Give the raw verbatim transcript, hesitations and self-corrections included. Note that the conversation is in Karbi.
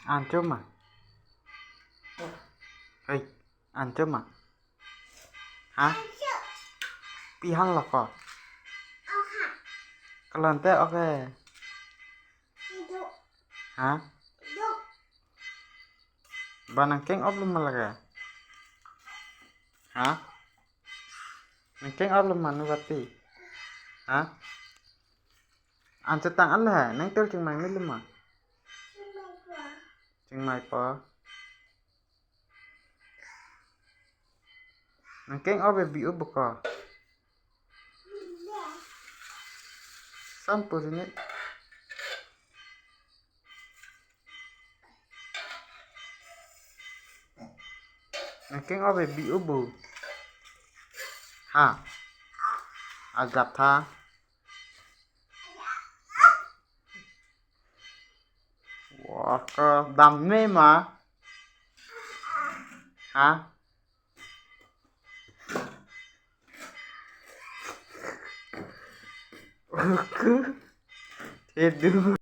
Ancho ma? Hei, ancho ma? Ha? Pi hanglo ko? Kalon te ok he. Ha? Ba nang keng-op lo ma lake? Ha? Nang keng-op lo ma nu bati? Ha? Ancho tang an le hai, nang tel chingmai me lo ma? Chingmai po. Nang keng-op e bi-u bo ko? Sampur ini. Nang keng-op e bi-u bo? Ha. Ajap tha. Wah, ke dam me ma? Ha? Thedu.